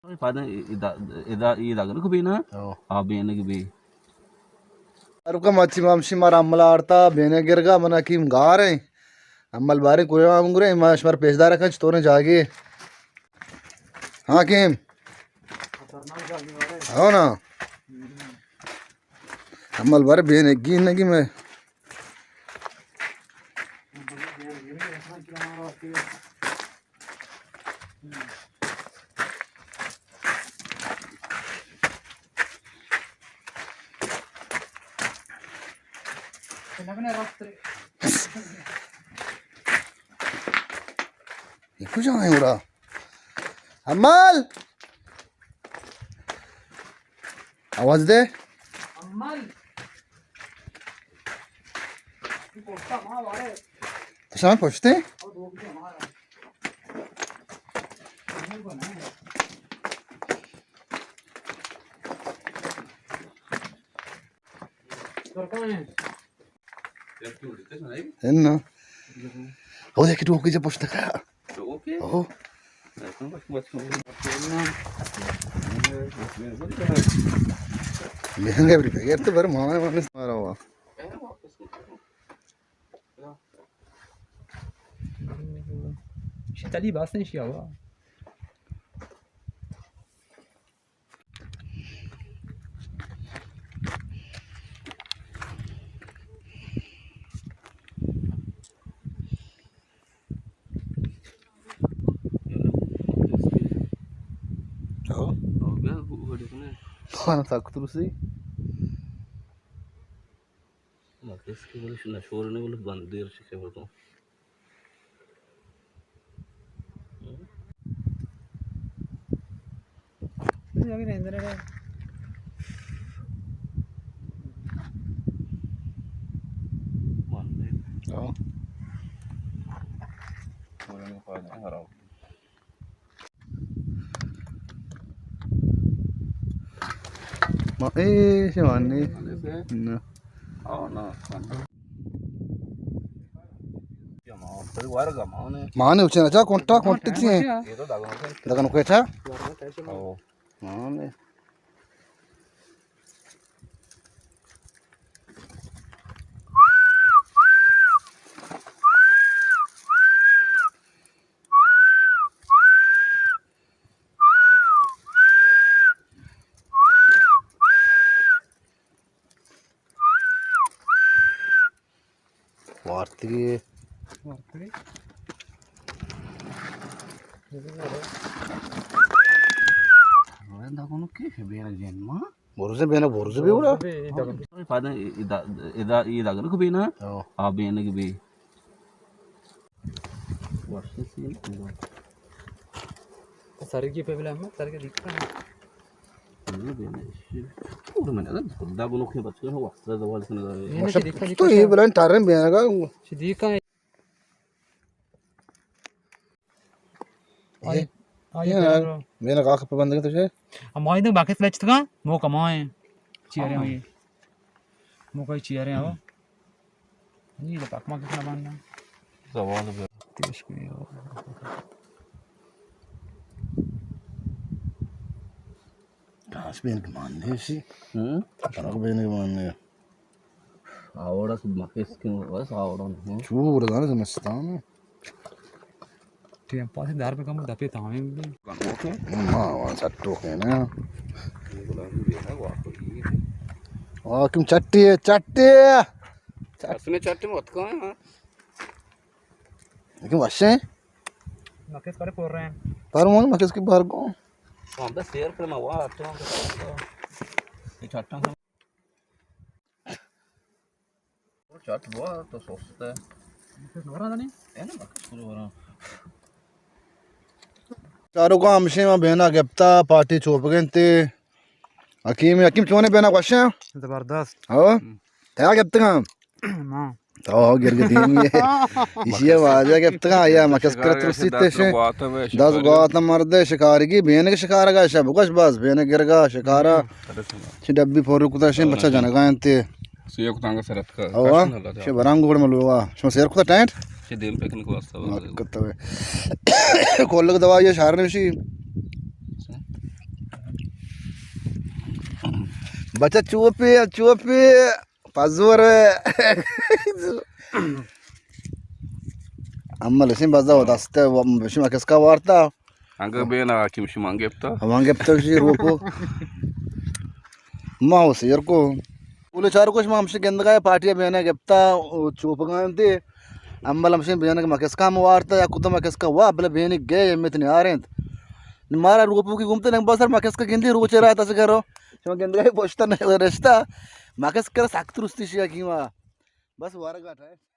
پاداں ادا، ادا، ادا گنوک بینا۔ او۔ آ بینگ بی۔ ارکا مچی مامشی مارا عمل آرتا، بینے گرگا منا کیم گار ہیں۔ عمل بارے کوئی ہم گرے، ما شمار پیش دار کن چطور ہیں جاگے۔ ہاں کیم۔ ہو نا۔ عمل بارے بینے گی نگی میں۔ یہ کجا ہیں اڑا؟ عمل! آواز دے۔ عمل! تو شام پوچھتے ہیں؟ اناں۔ او دیکھ ٹوکی سے پوچھتا کا۔ او۔ مہنگا بھی بغیر تو بر ماما ماما مارا ہوا۔ شتلی باس نہیں شیا ہوا۔ ہاں۔ ہاں، سک ترسی۔ ما کس کی بولش نہ شور نے بولش بند دیر چکے بولتا۔ ما اے شوانی۔ نہ۔ مانے اچھا اچھا کونٹا کونٹی تھی ہیں۔ دگن کو اچھا۔ مانے۔ وارتگی۔ وارتگی۔ برزے بینا، برزے بی وڑا۔ پاداں ادا، ادا، ادا گنوک بینا۔ ہاں۔ آ بینگ بی۔ سرگی پہ بلا ہم، سرگی دیکھا ہے۔ پورا میں نے خدا گنوک کے بچے ہو، وقت زوال سے نظر۔ تو یہ بلان ٹارن بینا کا۔ دیکھا ہے۔ آئی، آئی یہ بینگ۔ بینگ آخر پہ بندگی تو چے؟ ہم آئی دے باقی فلچ تکا، مو کمائیں۔ چیئریں ہاں۔ ہمیں۔ مو کوئی چیئریں ہو۔ یہ تو پاک ما کتنا بننا۔ زوال بے۔ تیش کوئی ہو۔ گاس بینگ ماننے سی۔ ہم؟ ترک بینگ ماننے۔ آوڑا سب مکس کے بس آوڑا نہیں۔ چور دانے زمستان۔ ٹیم پاس دار پہ کم دپے تاویں بھی۔ ما وان سٹو کے نا۔ واقعی چٹی ہے، چٹی ہے۔ اس میں چٹی مت کھائیں، ہاں۔ لیکن وشیں۔ مکس کرے پور رہے ہیں۔ پر مون مکس کی بار کو۔ ہم بس شیئر کرنا ہوا، اچھا۔ یہ چٹا۔ چٹ بوا تو سست ہے۔ چاروکاں ہمشیں ما بینا گپتا، پارٹی چوپگیں تے۔ حکیم، حکیم چونے بینا خوش ہیں؟ زبردست۔ ہو؟ تیا گپتگاں؟ ہاں۔ تو ہو گرگ دیمی ہے۔ اسی واجہ گپتگاں، یا مکس کر ترسیتے شے۔ دس گوات مردے شکارگی، بینگ شکارگا، شب گوش باز، بینگ گرگا، شکارا۔ چہ ڈبی پورو کتا شیں، بچا جنگا انتے۔ سیو کتانگا سرت کا۔ او، شے برام گوڑ ملوا۔ شما سیر کتا ٹینٹ؟ چہ دیم پکنک واسطہ۔ کتا وے۔ کولگ دوائی شہر نوشی۔ بچہ چوپی، چوپی، پزور۔ امل اسیں بزا و دست و بشی مکسکا وارتا۔ انگا بینا حکیم شما گپتا۔ ہم گپتا شی روپو۔ ما و سیر کو۔ پولے چار کوش ما ہمشی گندگا پارٹی بینا گپتا و چوپگا انتے۔ امل ہمشی بینا مکسکا ہم وارتا یا کتا مکسکا وا بلے بینی گئے امیت نیارینت۔ مارا روپو کی گمتے ننگ بسر مکسکا گندی روچے رات اس کرو۔ شما گندگا پشتا نشتا۔ مکسکا سخت رستی شیا کیما۔ بس وارگا ٹائم۔